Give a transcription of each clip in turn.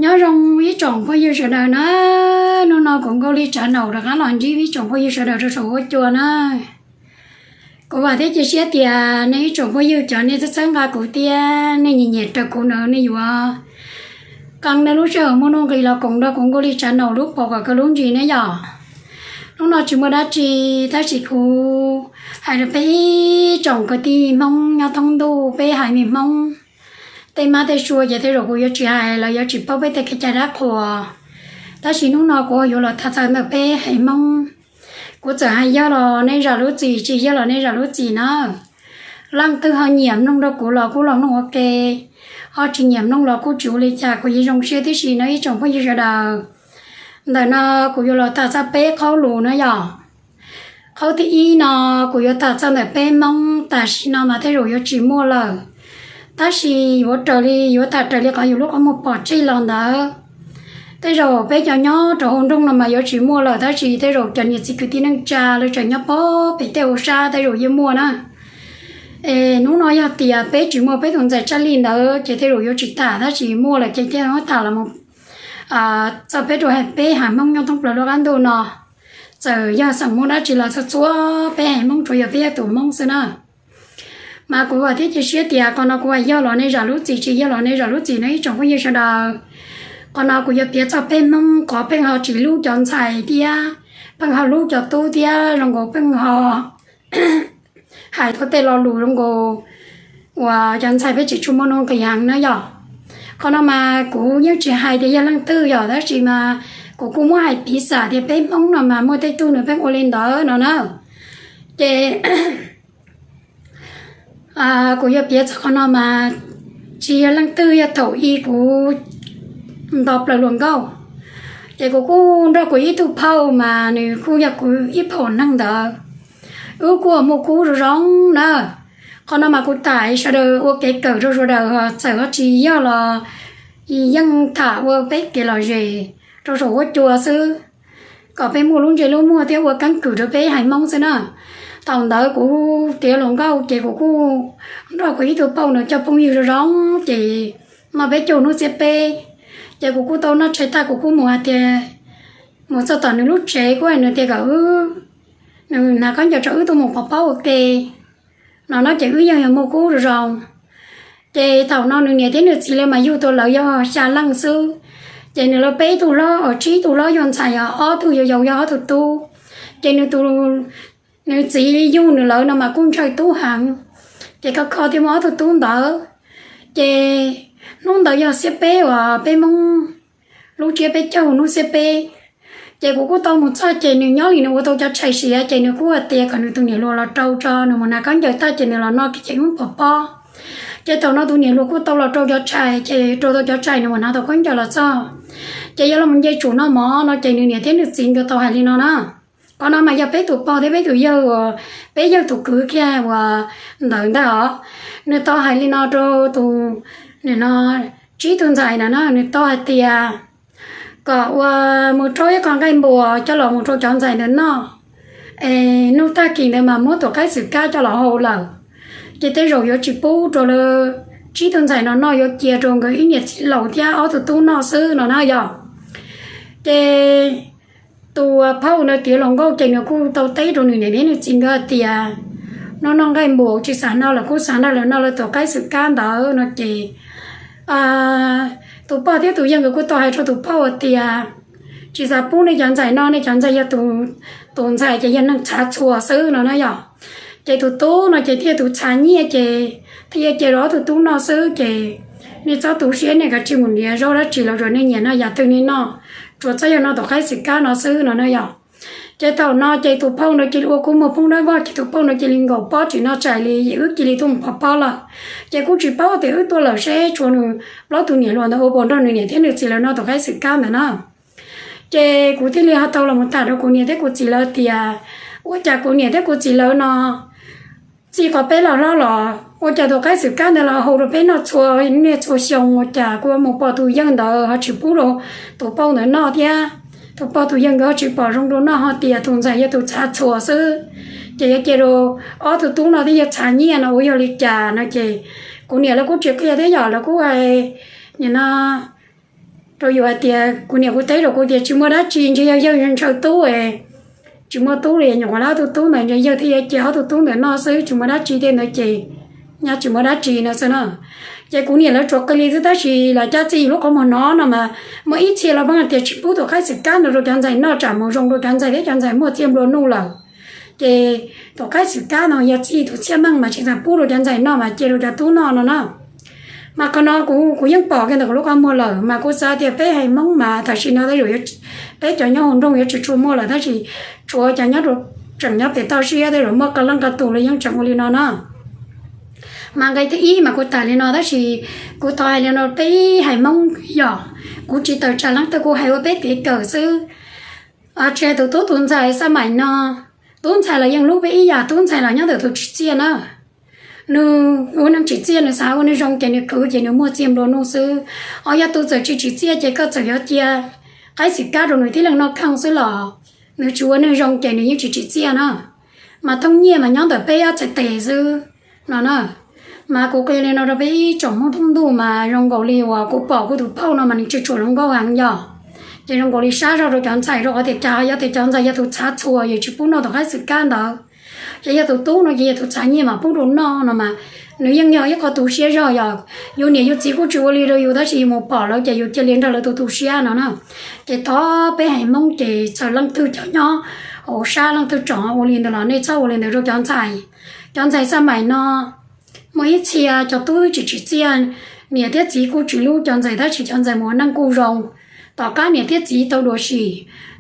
Nyob zoo ib tsoom phooj ywg sawv daws na, hnub no kuv Nkauj Lis Tsav Naum rov qab los ntsib ib tsoom phooj ywg sawv daws rau saum huab cua na. Kuv vam thiab cia siab tias nej ib tsoom phooj ywg cov nej txhawb txhawb nqa kuv thiab nej nyiam nyiam raws kuv no nej yuav qee nej lub sij hawm muaj nuj nqis los koom nrog kuv Nkauj Lis Tsav Naum lub pom kom kawg lub ntsis ne yom. Hnub no tsis muaj dab tsi, tab sis kuv hais rau peb ib tsoom kwv tij Hmoob nyob thoob ntuj peb haiv neeg Hmoob tej mab tej sua ces tej zaum kuv yuav tsis hais los yuav tsis paub peb tej kev cai dab qhuas. Tab sis hnub no kuv yuav los tham txog ntawm peb haiv Hmoob. Kuv txawm hais yog los nej zam lub txim, tsis yog los nej zam lub txim na. Leej twg ho nyiam mloog rau kuv los kuj los mloog ua ke, ho tsis nyiam mloog los kuj tsis ua li cas, kuv yeej zoo siab tib si no ib tsoom phooj ywg sawv daws. Ntawm no kuv yuav los tham txog peb qhaub lus na yom. Qhaub thib ib no kuv yuav tham txog ntawm peb Hmoob tam sim no mas tej zaum yuav tsis muaj lawm, tab sis yuav raws li, yuav tham raws li qhov yus lub qhov muag pom tseg los ntawd. Tej zaum peb cov nyob rau hauv nroog no mas yuav tsis muaj lawm, tab sis tej zaum cov niam txiv kwv tij neej tsa lawv tseem nyob pem tej hauv sab tej zaum yeej muaj na. Es hnub no yog tias peb tsis muaj peb tus ntxhais Tsaj Lij ntawd ces tej zaum yuav tsis tham, tab sis muaj lawm ces thiaj muab tham los txog peb rau peb haiv Hmoob nyob thoob plaws lub qab ntuj no. Txawm yog xeem Hmoob dab tsi los txhua txhua peb haiv Hmoob tsuas yog peb yog tus Hmoob xwb na. Mas kuv vam thiab cia siab tias qhov no kuv hais yog los nej zam lub txim, tsis yog los nej zam lub txim no ib tsoom phooj ywg sawv daws. Qhov no kuv yuav piav txog peb Hmoob qhov pheej ho tsis hlub cov ntxhais thiab pheej ho hlub cov tub thiab zoo nkaus pheej ho hais tau tej lo lus zoo nkaus uas cov ntxhais peb tsis tshua muaj nuj nqis heev na yom. Qhov no mas kuv yeej tsis hais tias yog leej twg yom, tab sis mas kuv kuj muab hais piv xam tias peb Hmoob no mas muaj tej tug nws pheej ua li ntawd no na. Ces kuv yuav piav txog qhov no mas tsis yog leej twg, yog thaum ub kuv nto plaws hluas nkauj, ces kuv kuj nrog kuv ib tug phauj mas nws kuj yog kuv ib phaum neeg ntawd, wb kuj muaj kub zoo zoo na. Qhov no mas kuv tham sawv daws ua kev kawm rau sawv daws, txawm ho tsis yog los yeej tham ua peb kev lom zem rau saum huab cua xwb, kom peb muaj lub ntsej lub muag thiab ua keeb kwm rau peb haiv Hmoob xwb na. Thaum ntawd kuv tiav hluas nkauj ces kuv kuj nrog kuv ib tug phauj nws cov phooj ywg zoo zoo, ces noj peb caug hnub xiab peb, ces kuv kuj tau noj tshais tag kuv kuj mus hais tias, mus txog tom nws lub tsev kuj hais nws tias kom wb, nws hnav khaub ncaws rau wb tuaj mus pov pob ua ke no no, ces wb yeej yog muaj kub zoo zoo. Ces thaum no nws niam thiab nws txiv lawv mas yug tau lawv yog xya leej xwb, ces nws lawv peb tug hlob, tsib tug hlob yog ntxhais, ob tug yau yau yog ob tug tub. Ces nws tus, nws txiv yug nws lawv no mas kuj ntshaw tub heev, ces kho kho thiaj muaj ob tug tub ntawd. Ces hnub ntawd yog xiab peb uas peb Hmoob lub tsiab peb caug hnub xiab peb. Ces kuv kuj tau mus txog ces nws nyob li nws ua tau cov tshais siav, ces nws kuj hais tias kom nws tus niam hluas los rau tso, nws mus hnav khaub ncaws tag ces nws los noj kiag ces wb pov pob. Ces thaum no tus niam hluas kuj tau los rau cov tshais, ces rau tau cov tshais nws mus hnav tau khaub ncaws los txog, ces yog los mus nce tsum noj mov no ces nws niam thiab nws txiv nkawd tau hais li no na. Qhov no mas yog peb tus pog thiab peb tus yawg uas, peb yawg tus kwv kiag uas ntawd ntag os. Nws tau hais li no rau tus, nim no tsib tug ntxhais na, nws tau hais tias kom ua mus rhaub ib qho nqaij npuas coj los mus rau cov ntxhais ntawd noj, es hnub tag kis ntawd mas muab tus qaib xwm kab coj los hau lawm, ces tej zaum yuav tsis pub rau lawv tsib tug ntxhais no noj, yuav cia rau nkawd ib niam txiv laus thiab ob tug tub noj xwb no na yom. Ces tus phauj ntawd tiav hluas nkauj ces nws kuj tau teb rau nws niam thiab nws txiv nkawd tias, noj noj nqaij npuas tsis xav noj los kuj xav nrog lawv noj lawv tus qaib xwm kab ntawd no ces tus pog thiab tus yawg nkawd kuj tau hais rau tus phauj hais tias, tsis xav pub nej cov ntxhais no, nej cov ntxhais yog, tus ntxhais ces yog neeg txhav txhua xwb no na yom. Ces tus tub no ces thiaj tus txhav nyiaj ces thiaj cia rau ob tug tub noj xwb, ces nej txhob tu siab, nej kav tsij mus nrhiav zaub dab tsi los tsuas nej nyiam noj yam twg nej noj, tsuas txhob yog noj tus qaib xwm kab no xwb no na yom. Ces thaum no ces tus phauj no cia li ua kua muag poob dawb vog, ces tus phauj no cia li nkaum pob tsis noj tshais li, wb cia li tuaj mus pov pob lawm. Ces kuj tsis paub tias wb tuaj lawm seb tshuav nws plaub tus niam hluas ntawd ua puas nrog nws niam thiab nws txiv lawv noj tus qaib xwm kab ntawd na. Ces kuv thiaj li ho tau los mus tham rau kuv niam thiab kuv txiv lawv tias, ua cas kuv niam thiab kuv txiv lawv no txij qhov peb los hlob los ua cas tus qaib xwm kab ntawd los hau rau peb noj txhua niaj txhua xyoo, ua cas kuv mus pom tus yawg ntawd ho tsis pub rau tus phauj ntawd noj thiab tus phauj tus yawg nkawd ho tsis pom zoo rau noj, ho tias tus ntxhais yog tus txhav txhua xwb, ces yuav cia rau ob tug tub no thiab yawg txhav nyiaj no ua yog li cas no. Ces kuv niam lawv kuj tsis qhia thiab yom, lawv kuj hais nim no rau yus hais tias kuv niam kuv teb rau kuv tias tsis muaj dab tsi, ntshe yog yawg ntshaw tub, tsis muaj tub li, nyuam qhuav lawv ob tug tub ntawd ntshe yawg thiaj yuav cia ob tug tub ntawd noj xwb, tsis muaj dab tsi tej ntawd ces nyab tsis muaj dab tsi no xwb na. Ces kuv niam lawv tsuas qw li xwb tab sis los cab txij lub qhov muag no no mas muaj ib txhia los pheej hais tias tsis pub tus qaib xwm kab no rau cov ntxhais noj tsam mus zoo rau cov ntxhais thiab cov ntxhais muaj txiaj nplua nuj lawm. Ces tus qaib xwm kab no yog txij tus txhiaj meej mas tsis txawm pub rau cov ntxhais noj mas cia rau cov tub noj no na. Mas qhov no kuv kuv yeej pom kiag ntawm kuv lub qhov muag lawm mas kuv xav tias peb haiv Hmoob mas tam sim no tej zaum peb cov nyob hauv nroog yuav tsis tshua muaj lawm tab sis tshuav cov nyob rau tseem nyob pem toj siab tej zaum muaj qee leej qee tus los yeej tseem ua li no na. Mas nqe thib ib mas kuv tham li no tab sis kuv thov hais li no peb haiv Hmoob yog kuv tsis tawm tsam leej twg, kuv hais ua peb kev kawm xwb. Tsis hais tus tub tus ntxhais xaj maim no, tub ntxhais los yeej hlub peb ib yam, tub ntxhais los nyob ntawm tus tsim txiaj na. Nws ua neeg tsim txiaj, nws xav ua neeg zoo ces nws khwv ces nws muaj txiaj nplua nuj xwb. Ho yog tus txawm tsis tsim txiaj ces koj txawm yuav cia qaib xwm kab rau nws tib leeg noj kheej xwb los nws tsis ua neeg zoo ces nws yeej tsis tsim txiaj na. Mas thooj nyiaj mas nyob ntawm peb ob txhais tes xwb no na. Mas kuv qhia li no rau peb ib tsoom Hmoob thoob ntuj mas zoo nkaus li uas kuv pom kuv tus phauj no mas nws tsis tshua zoo nkauj heev yog. Ces zoo nkaus li sab zog rau cov ntxhais rau qhov tias cas yog tias cov ntxhais yog tus txhav txhua yus tsis pub noj tus qaib xwm kab ntawd. Ces yog tus tub no ces yog tus txhav nyiaj mas pub rau noj no mas nws yeej yog ib qho tu siab zog yog. Yus niam yus txiv kuj tsis ua li rau yus tab sis yus mus pom lawv ces yus cia li nrog lawv tu tu siab no na. Ces thov peb haiv Hmoob ces txawm leej twg cov nyob hauv sab leej twg tseem ua li ntawd los nej txhob ua li ntawd rau cov ntxhais. Cov ntxhais xaj maim no muaj ib txhia cov tub tsis tsim txiaj, niam thiab txiv kuj tsis hlub cov ntxhais tab sis cov ntxhais mus ua neej kuj zoo. Tom qab niam thiab txiv tau dua sim,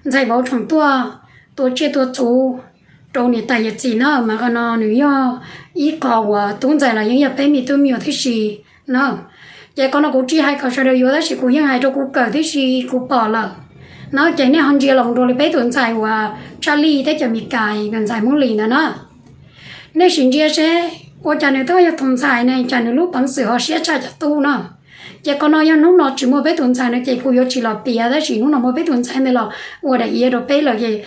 ntxhais vauv tseem tuaj tua tsiaj tua txhu rau niam tais yawm txiv na, mas qhov no nws yog ib qho uas tub ntxhais los yeej yog peb me tub me nyuam tib si na. Ces qhov no kuv tsis hais kom sawv daws yuav tab sis kuv yeej hais rau kuv kawm tib si kuv pom lawm na. Ces nej ho ntsia los rau li peb tus ntxhais uas tshaj lij teb chaws Amelikas, tus ntxhais Hmoob Lis ntawd na. Nej sim ntsia seb ua cas nws twb yog tus ntxhais ne cas nws lub peev xwm ho siab tshaj cov tub no. Ces qhov no yog hnub no tsis muaj peb tus ntxhais no ces kuv yuav tsis los piav tab sis hnub no muaj peb tus ntxhais ntawd los ua daim iav rau peb lawm ces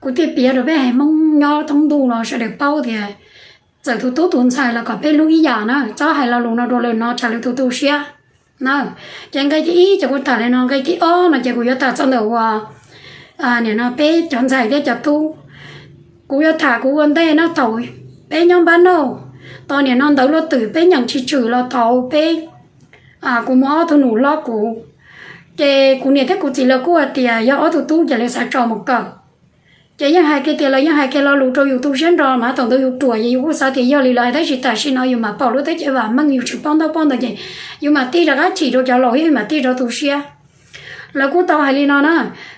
kuv thiaj piav rau peb haiv Hmoob nyob thoob ntuj no sawv daws paub tias txawm tus tub tus ntxhais los kom peb hlub ib yam na, txhob hais lo lus no rau lawv no tsam lawv tu tu siab na. Ces nqe thib ib ces kuv tham li no, nqe thib ob no ces kuv yuav tham txog ntawm uas nim no peb cov ntxhais thiab cov tub. Kuv yuav tham kuv ua ntej no thaum peb nyob npab nauj, tau nim no ntawv luaj twm peb nyeem tsis tshwm los thaum peb, kuv muaj ob tug nus hlob kuv, ces kuv niam thiab kuv txiv lawv kuj hais tias yog ob tug tub ces lawv xav tso mus kawm. Ces yeej hais kiag tias lawv yeej hais kiag lo lus rau yus tu siab nro mas thaum ntawd yus ruam ces yus kuj xav tias yog li lawv hais tab sis tam sim no yus mam pom lub teb chaws vam meej yus tsis paub ntaub paub ntawv ces yus mam tij rov qab chim rau cov laus thiab yus mam tij rov tu siab. Lawv kuj tau hais li no na,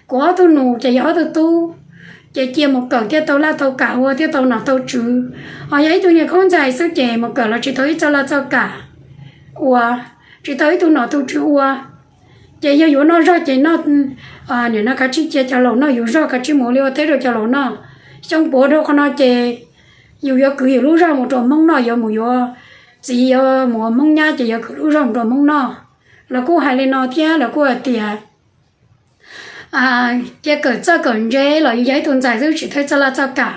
kuv ob tug nus ces yog ob tug tub, ces cia mus kawm thiaj tau laj tau kam ua thiaj tau nom tau tswv. Ho yog ib tug niag khaub ntxhais xwb ces mus kawm los tsis tau ib txoj laj txoj kam ua, tsis tau ib tug nom tug tswv ua. Ces yog yuav noj zog ces noj, nim no kav tsij cia cov laus noj yus zog, kav tsij mus ua liaj ua teb rau cov laus noj. Xyoo puav dhau qhov no ces yus yuav kwv yus lub zog mus rau Hmoob noj, yuav mus yuav txiv yuav mus ua Hmoob nyab ces yuav kwv lub zog mus rau Hmoob noj. Lawv kuj hais li no thiab lawv kuj hais tias cia kawm txawj kawm ntse los yus yog ib tug ntxhais xwb tsis tau txoj laj txoj kam.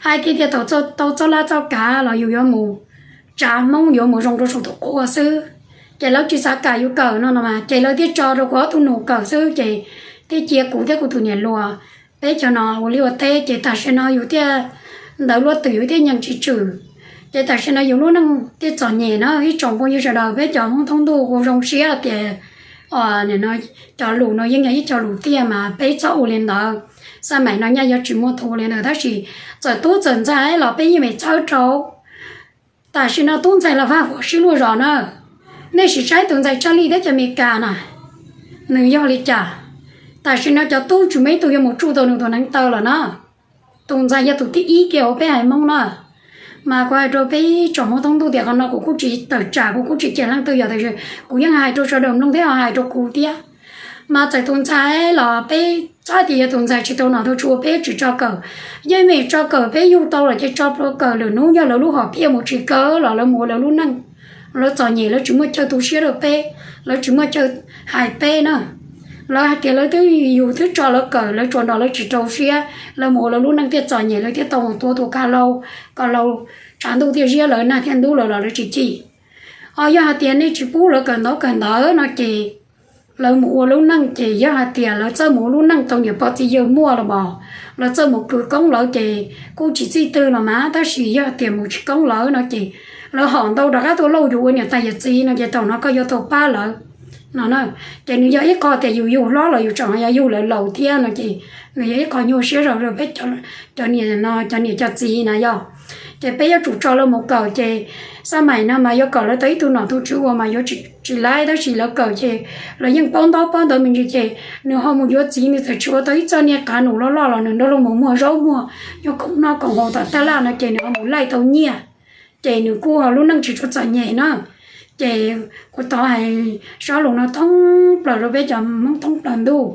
Hais kiag tias thaum tau txoj laj txoj kam los yus yuav mus tsav Hmoob, yuav mus zoo rau saum tus qhua xwb. Ces lawv tsis xav kam yus kawm no no mas ces lawv thiaj tso rau kuv ob tug nus kawm xwb ces thiaj cia kuv thiab kuv tus niam hluas peb cov no ua liaj ua teb. Ces tam sim no yus thiaj ntawv luaj twm yus thiaj nyeem tsis tshwm. Ces tam sim no yus lub neej thiaj txom nyem na. Ib tsoom phooj ywg sawv daws, peb cov Hmoob thoob ntuj kuv zoo siab tias nim no cov lus no yeej yog ib co lus tiag mas peb txhob ua li ntawd. Xaj maim no nyaj yuav tsis muaj tus ua li ntawd tab sis txawm tub txawm ntxhais los peb yeej meem txhawb rau. Tam sim no tub ntxhais los vaj huam sib luag zos na. Nej sim saib tus ntxhais Tshaj Lij teb chaws Amelikas na, nws yog li cas? Tam sim no cov tub tsis muaj ib tug yuav mus tsuj tau nws tus neev taw lawm na. Tus ntxhais yog tus thib ib kiag hauv peb haiv Hmoob na. Mas kuv hais rau peb tsoom Hmoob thoob ntuj tias qhov no kuv kuj tsis tawm tsam, kuv kuj tsis cem leej twg yog tias kuv yeej hais rau sawv daws mloog thiab ho hais rau kuv thiab. Mas txawm tus ntxhais los peb txhob tias yog tus ntxhais tsis tau nom tau tswv ua peb tsis tso kawm. Yog meem tso kawm peb yug tau los ces tso kawm, lwm hnub yog lawv lub hom phiaj mus tsis kawg los lawv mus ua lawv lub neej. Lawv txom nyem lawv tsis muaj chaw tu siab rau peb, lawv tsis muaj chaw hais peb na. Lawv hais tias lawv twb, yus twb tso lawv kawm lawv tsuas nrog lawv tsis rau siab, lawv mus ua lawv lub neej thiaj txom nyem, lawv thiaj tau mus tua tus ka lau, ka lau tshav ntuj thiaj ziab lawv, nag thiaj ntub lawv los lawv tsis chim. Ho yog hais tias nej tsis pub lawv kawm ntaub kawm ntawv no ces lawv mus ua lub neej ces yog hais tias lawv txawj mus ua lub neej tau niam pog txiv yawg muaj los mas lawv txawj mus khwv koob lawv ces kuj tsis txij twg los mas, tab sis yog hais tias mus tsis koob lawv no ces lawv hom ntau rov qab tuaj lauj yus ua niam tais yawm txiv no ces thaum no koj yuav tau pab lawv no na. Ces nws yog ib qho tias yus yug hlob los yus tseem yog yug lawv laus thiab no ces nws yog ib qho nyuaj siab rau peb cov niam no, cov niam cov txiv na yog. Ces peb yuav tsum tso lawv mus kawm ces xab maim no mas yuav kawm lawv tau ib tug nom tug tswv ua mas yuav tsis laib, tab sis lawv kawm ces lawv yeej paub ntaub paub ntawv me ntsis ces nws ho mus yuav txiv, nws txawm tsis ua tau ib txoj niag qav num loj loj los nws nrog luag mus muag zaub muag nyuag khoom noj khoom haus tom taj laj no ces nws ho mus laij tau nyiaj, ces nws kuj ho lub neej tsis tshua txom nyem na. Ces kuv thov hais zaj lus no thoob plaws rau peb cov Hmoob thoob plaws ntuj.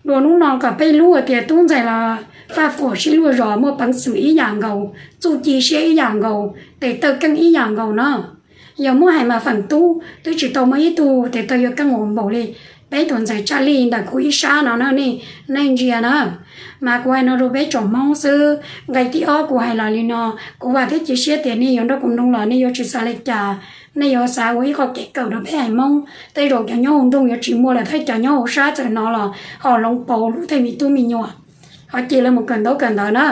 Dua hnub no kom peb hlub hais tias tub ntxhais los faj fuam sib luag zos, muaj peev xwm ib yam nkaus, txuj ci siab ib yam nkaus, tes taw keej ib yam nkaus na. Yog muab hais mas feem tub twb tsis tau muaj ib tug tes taw yuav keej ua npaum li peb tus ntxhais Tshaj Lij ntawm kuv ib sab no na, nej ntsia na. Mas kuv hais no rau peb tsoom Hmoob xwb. Nqe thib ob kuv hais los li no, kuv vam thiab cia siab tias nej yuav nrog kuv mloog los nej yuav tsis xav li cas, nej yuav xav ua ib qho kev kawm rau peb haiv Hmoob. Tej zaum cov nyob hauv nroog yuav tsis muaj lawm, thiab cov nyob hauv sab txawm hnov los ho hloov pauv lub tej me tub me nyuam, ho cia lawv mus kawm ntaub kawm ntawv na.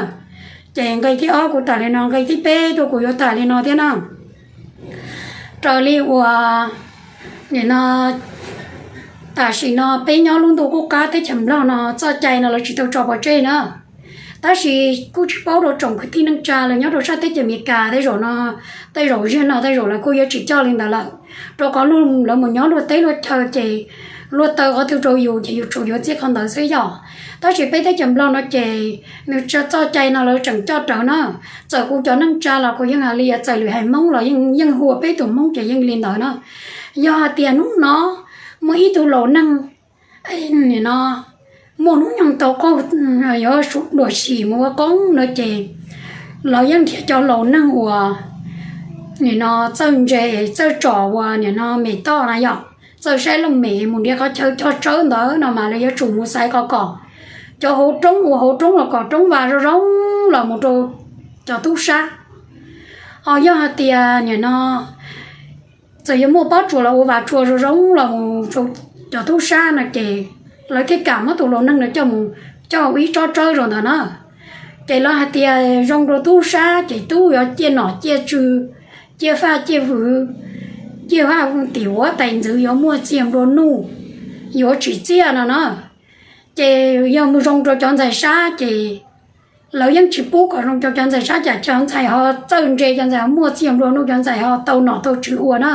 Ces nqe thib ob kuv tham li no, nqe thib peb tuaj kuv yuav tham li no thiab na. Raws li uas nim no tam sim no peb nyob lub ntuj qub qab teb chaws Nplog no txoj cai no lawv tsis tau tso pov tseg na. Tab sis kuj tsis paub rau tsoom kwv tij neej tsa lawv nyob rau sab teb chaws Amelikas tej zaum no, tej zaum ziag no tej zaum lawv kuj yuav tsis coj li ntawd lawm, rau qhov lawv mus nyob luag teb luag chaw ces luag taw qhov twg rau yus ces yus tsuas yuav txij qhov ntawd xwb yog. Tab sis peb teb chaws Nplog no ces nws txoj cai no lawv tseem coj rawv na. Txawm kuv cov neej tsa los kuv yeej hais li, txawm lwm haiv Hmoob los yeej hu ua peb tus Hmoob ces yeej li ntawd na. Yog hais tias hnub no muaj ib tug laus neeg nim no muaj hnub nyoog tau qaug, yuav dua sim mus ua qoob no ces lawv yeej nrhiav cov laus neeg uas nim no txawj ntse, txawj tsom uas nim no mem toj na yom, txawj saib looj mem mus nrhiav qhov chaw cog tsawb ntawd no mas lawv yuav tsum mus xaiv qhov kom cov hauv roob ua hauv roob los kom roob vas zoo zoo los mus rau cov tub sab. Ho yog hais tias nim no txawm yuav muaj pob tsuas los ua vas tsuas zoo zoo los mus rau cov tub sab no ces lawv thiaj kam muab tus laus neeg no coj mus cog ua ib tsob tsawb rau ntawd na. Ces lawv hais tias zoo rau tub sab ces tub yuav ciaj nom ciaj tswv, ciaj faj ciaj fwv, ciaj faj tim huab tais ntxwv, yuav muaj txiag nplua nuj, yuav tsim txiaj no na. Ces yog mus zoo rau cov ntxhais sab ces lawv yeej tsis pub kom zoo rau cov ntxhais sab, cas cov ntxhais ho txawj ntse, cov ntxhais ho muaj txiag nplua nuj, cov ntxhais ho tau nom tau tswv ua na.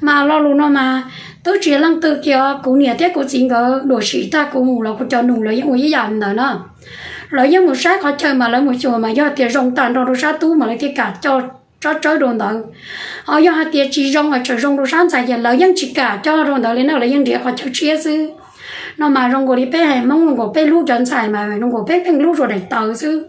Mas lo lus no mas twb tsis yog leej twg kiag, kuv niam thiab kuv txiv nkawd dua sim tag kuv mus los kuv cov nus lawv yeej ua ib yam ntawd na. Lawv yeej mus saib qhov chaw mas lawv mus xyuas mas yog tias zoo tag nrho rau sab tub mas lawv thiaj kam coj tsob tsawb rau ntawd. Ho yog hais tias tsis zoo los tseem zoo rau sab ntxhais ces lawv yeej tsis kam coj rau ntawd li na, lawv yeej nrhiav qhov chaw tshiab xwb. No mas zoo nkaus li peb haiv Hmoob zoo nkaus peb hlub cov ntxhais mas zoo nkaus peb pheej hlub rau daim tawv xwb.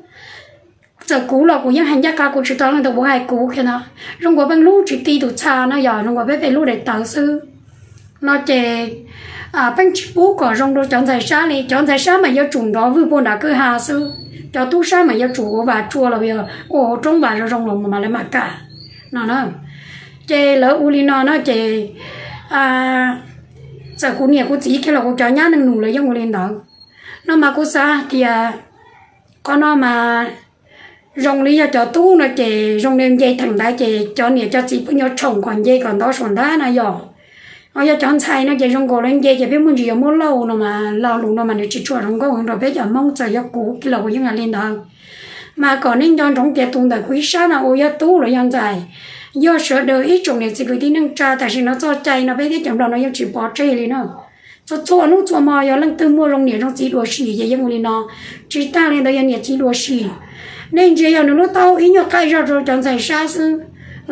Txawm kuv los kuv yeej hais ncaj qha, kuv tsis tau leej twg puas hais kuv kiag no. Zoo nkaus pheej hlub tsis ti tus txha no, yog zoo nkaus peb pheej hlub daim tawv xwb. No ces pheej tsis pub kom zoo rau cov ntxhais sab li. Cov ntxhais sab mas yuav tsum nrov vwj puag nram kwj ha xwb, cov tub sab mas yuav tsum ua vas tsua los yog ua hauv roob vas zoo zoo los mas lawv mam kam no na. Ces lawv ua li no no ces txawm kuv niam kuv txiv kiag los kuv cov nyab neeg nus lawv yeej ua li ntawd. No mas kuv xav hais tias qhov no mas zoo li yog cov tub no ces zoo li nce theem ntawd ces cov niam cov txiv pheej yuav tshoom kom nce kom ntov saum ntab no yog. Ho yog cov ntxhais no ces zoo nkaus lawv nce ces peb muaj ntsis yuav muab lauj no mas lo lus no mas nws tsis tshua zoo nkauj rau peb cov Hmoob, txawm yog kuv kiag los kuv yeej hais li ntawd. Mas kom nej nco ntsoov tias tus ntawm kuv ib sab no ua yog tub los yog ntxhais, yog sawv daws ib tsoom niam txiv kwv tij neej tsa, tam sim no txoj cai no peb teb chaws Nplog no yeej tsis pov tseg li na. Txhua txhua hnub txhua hmo yog leej twg muaj zoo niam zoo txiv dua sim ces yeej ua li no. Tsis tag li ntawd yog niam txiv dua sim, nej ntsia yog nws lub taub hau ib nyuag qaij zog rau cov ntxhais sab xwb,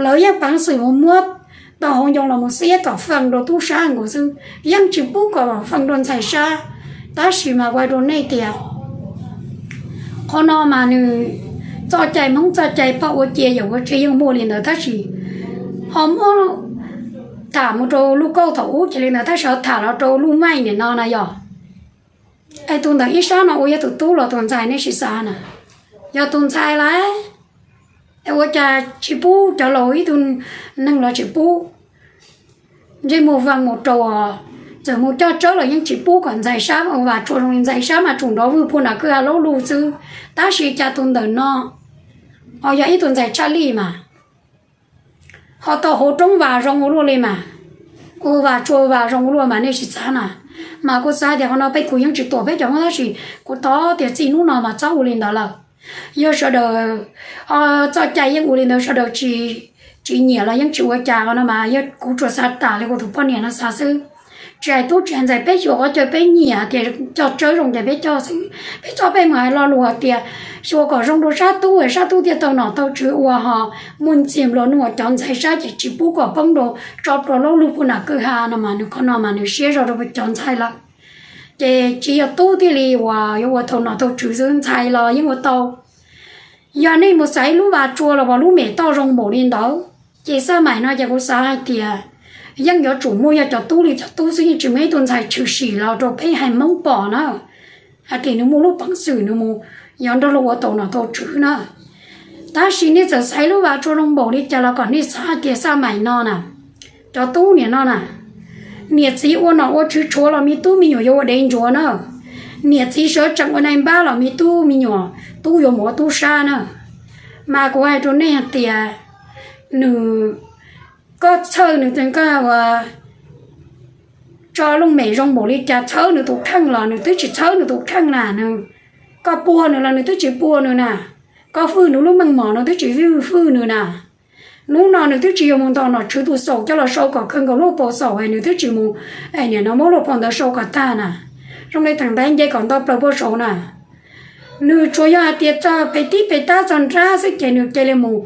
lawv yeej peev xwm mus muab tau hauv ncoo los mus xiab kom feej rau tub sab nkaus xwb, yeej tsis pub kom feej rau ntxhais sab. Tab sis mas kuv hais rau nej tias qhov no mas nws txoj cai Hmoob txoj cai poj ua cia yawm ua tsev yeej muaj li ntawd, tab sis ho muab tham mus rau lub kauj thaum ub ces li ntawd, tab sis ho tham los rau lub maij nim no na yog. Es tus ntawm ib sab no ua yog tus tub los tus ntxhais nej sim xav na. Yog tus ntxhais lawm es ua cas tsis pub cov laus ib tug neeg los tsis pub ntsej muag feej mus rau Txawm mus coj tsawb los yeej tsis pub kom ntxhais sab ua Vam Tsua zoo li ntxhais sab mas tsuas nrov vwj puag nram kwj ha laub lug xwb. Tab sis cas tus ntawm no ho yog ib tug ntxhais tshaj lij mas ho tau hauv roob Vam zoo ua luaj li mas, ua Vam Tsua Vam zoo ua luaj mas nej sim xav na. Mas kuv xav tias qhov no peb kuv yeej tsis tuam peb cov Hmoob tab sis kuv thov tias txij hnub no mas txhob ua li ntawd lawm. Yog sawv daws txoj cai yeej ua li ntawd, sawv daws tsis nyiam los yeej tsis ua cas, qhov no mas yog kuv tsuas xav tas li kuv tus poj niam no xav xwb. Tsis hais tub tsis hais ntxhais, peb xyuas qhov chaw peb nyiam tias coj tsawb zoo ces peb coj xwb. Peb txhob pheej mus hais lo lus tias xyuas kom zoo rau sab tub es sab tub thiaj tau nom tau tswv ua ho muaj ntxhais nplua nuj, cov ntxhais sab ces tsis pub kom poob rau tso plhuav laub lug puag nram kwj ha no mas nws qhov no mas nws siab zog rau cov ntxhais lawm. Ces tsis yog tub thiaj li uas yuav ua tau nom tau tswv xwb, ntxhais los yeej ua tau. Yog nej mus xaiv lub Vam Tsua los uas lub mem toj zoo npaum li ntawd, ces xaj maim no ces kuv xav hais tias yeej yuav tsum muaj yog cov tub li cov tub xwb, yeej tsis muaj ib tug ntxhais tshwm sim los rau peb haiv Hmoob pom na, hais tias nws muaj lub peev xwm nws mus yuav nrog luag ua tau nom tau tswv na. Tab sis nej txawm xaiv lub Vam Tsua zoo npaum li cas los kom nej xav hais tias xaj maim no na, cov tub niam no na, niam txiv ua nom ua tswv tshuav los me tub me nyuam yuav ua dev ntsuav na. Niam txiv sawv tsees ua nai npab los me tub me nyuam tub yuav mus ua tub sab na. Mas kuv hais rau nej hais tias nws, koj txhawj nws, koj ua tso looj mem zoo npaum li cas txhawb nws tus kheej los nws twb tsis txhawb nws tus kheej na. Nws, koj puag nws los nws twb tsis puag nws na. Koj fwj nws lub meej mom nws twb tsis fwj nws na. Hnub no nws twb tsis yog mus nto nom tswv tus xaum coj los sau kom kawg nkaus lub hauv paus xaum es nws twb tsis mus, nim no muab lub hauv paus ntawd sau kom tag na. Zoo li theem ntaiv nce kom nto plaws puag saud na. Nws tsuas yog hais tias txog pem tib pem tab txog nrab xwb ces nws cia li mus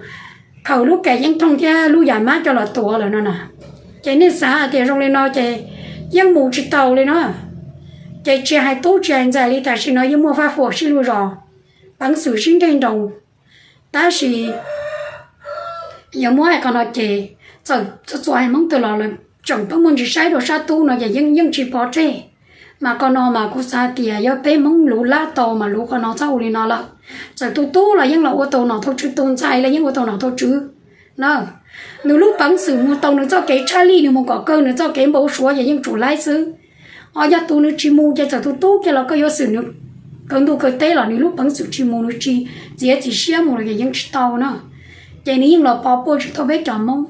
khaws lub kas yeeb thooj thiab lub yam mab coj los tuav lawm no na. Ces nej xav hais tias zoo li no ces yeej mus tsis tau li na. Ces tsis hais tub tsis hais ntxhais li tam sim no yeej muaj faj huam sib luag zos, peev xwm sib nreg nroos. Tab sis yog muab hais qhov no ces txawm txhua txhua haiv Hmoob twg los lawv tseem pheej muaj ntsis saib rau sab tub no ces yeej yeej tsis pov tseg. Mas qhov no mas kuv xav tias yog peb Hmoob luv lab tau mas luv qhov no txhob ua li no lawm. Txawm tus tub los yeej los ua tau nom tau tswv, tus ntxhais los yeej ua tau nom tau tswv na. Nws lub peev xwm mus tau nws txoj kev tshaj lij, nws mus kom kawg nws txoj kev npau suav ces yeej tsum laib xwb. Ho yog tus nws tsis mus ces txawm tus tub kiag los koj yuav xwm nws kaw ntuj kaw teb los nws lub peev xwm tsis mus, nws tsis txiav txim siab mus los ces yeej tsis tau na. Ces nws yeej los pov puag tsis tau peb cov Hmoob.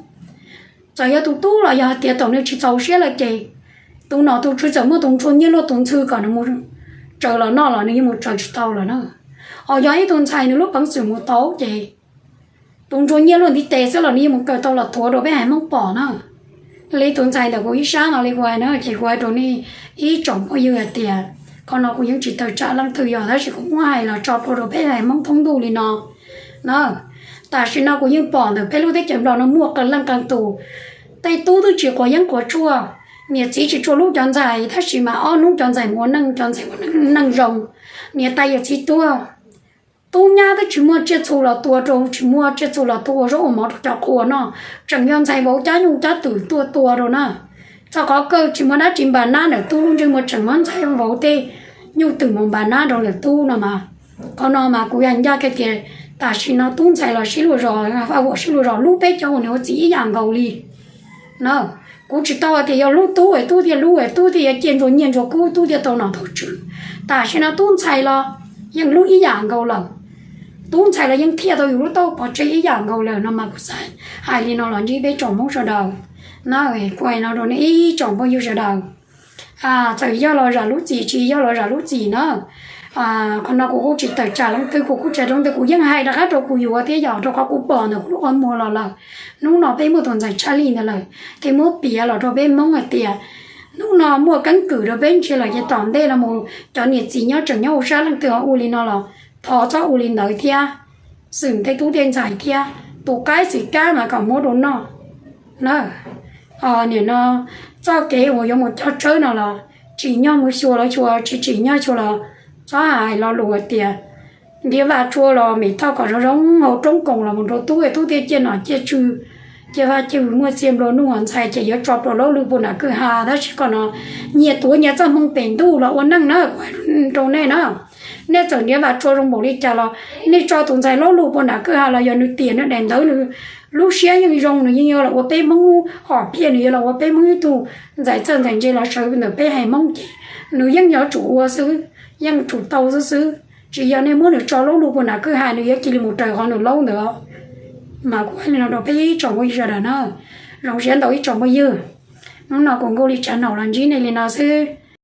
Txawm yog tus tub los yog hais tias thaum nws tsis txaus siab lawm ces tus nom tus tswv txawm muaj tus ntsuag nyiaj luaj tus ntxhw kom nws mus tsaws los noj los nws yeej mus tsaws tsis tau lawm na. Ho yog ib tug ntxhais nws lub peev xwm mus tau ces tus ntsuag nyiaj luaj ntiv tes xwb los nws yeej mus kaw tau los thuav rau peb haiv Hmoob pom na. Li tus ntxhais ntawm kuv ib sab no li kuv hais na, ces kuv hais rau nej ib tsoom phooj ywg hais tias qhov no kuv yeej tsis tawm tsam leej twg yog, tab sis kuv muab hais los tso plhuav rau peb haiv Hmoob thoob ntuj li no na. Tam sim no kuv yeej pom ntawm peb lub teb chaws Nplog no muaj qee leej qee tus, tej tub twb tsis quav yeeb quav tshuaj, niam txiv tsis tshua hlub cov ntxhais, tab sis mas ob hnub cov ntxhais mus ua neej, cov ntxhais ua neej zoo, niam tais yawm txiv tuag, tub nyab twb tsis muaj tsiaj txhu los tua rau, tsis muaj tsiaj txhu los tua ua zaub ua mov rau cov qhua noj, tseem yog ntxhais vauv cab nyuj cab twm tuaj tua rau na. Txog qhov kawg tsis muaj dab tsi npam nab ntawm tub lub ntsej muag, tseem muab ntxhais vauv tej nyuj twm mus npam nab rau ntawm tub no mas. Qhov no mas kuv yog ncaj kiag tias tam sim no tub ntxhais los sib luag zos, faj huam sib luag zos, hlub peb cov uas niam ua txiv ib yam nkaus li na. Kuv tsis tau hais tias yog hlub tub es tub thiaj hlub es tub thiaj yuav ciaj ntsuag nyiaj ntsuag kub, tub thiaj tau nom tau tswv. Tam sim no tub ntxhais los yeej hlub ib yam nkaus lawm. Tub ntxhais los yeej thiaj tau yus lub taub hau pov tseg ib yam nkaus lawm no mas kuv xav hais li no los ntsib peb tsoom Hmoob sawv daws na. Kuv hais no rau nej ib tsoom phooj ywg sawv daws. Txawm yog los zam lub txim, tsis yog los zam lub txim na. Qhov no kuv kuj tsis tawm tsam leej twg, kuv kuj tsis hais rau leej twg, kuv yeej hais rov qab rau kuv yuav thiab yom, rau qhov kuv pom ntawm kuv lub qhov muag los lawm. Hnub no peb muaj tus ntxhais tshaj lij ntawd lawm, thiaj muab piav los rau peb Hmoob hais tias hnub no muaj keeb kwm rau peb ntsia lawm ces tom ntej no mus cov niam txiv nyob tseem nyob hauv sab leej twg ho ua li no los thov txhob ua li ntawd thiab. Xwm tej tub tej ntxhais thiab, tus qaib xwm kab mas kom muab rau noj na. Nim no txoj kev uas yuav mus cog tsawb no los tsim nyog mus xyuas los xyuas, tsis tsim nyog xyuas los txhob hais lo lus hais tias ntiav Vam Tsua los mem thoj kom zoo zoo hauv roob koom los mus rau tub, tub thiaj ciaj nom ciaj tswv, ciaj vaj ciaj vwm, muaj txiag nplua nuj, ntxhais ces yuav tso plhuav laub lug puag nram kwj ha. Tab sis qhov no nyias tuav nyias txoj hmoo pem ntuj los ua neej na, kuv hais rau nej na. Nej txawm niam vas tsua zoo npaum li cas los nej tso tus ntxhais laub lug puag nram kwj ha los yog nws tiam nws daim ntawv, nws lub siab yeej zoo, nws yeej yuav los ua peb Hmoob hom phiaj, nws yuav los ua peb Hmoob ib tug ntxhais txawj ntxhais ntse los sawv ntawm peb haiv Hmoob ces nws yeej yuav tsum ua xwb, yeej tsum tau xwb xwb. Tsis yog nej muab nws tso laub lug puag nram kwj ha nws yuav cia li mus raws qhov nws laub ntawd. Mas kuv hais li no rau peb ib tsoom phooj ywg sawv daws na, zoo siab ntau ib tsoom phooj ywg. Hnub no kuv Nkauj Lis Tsav Naum los ntsib nej li no xwb.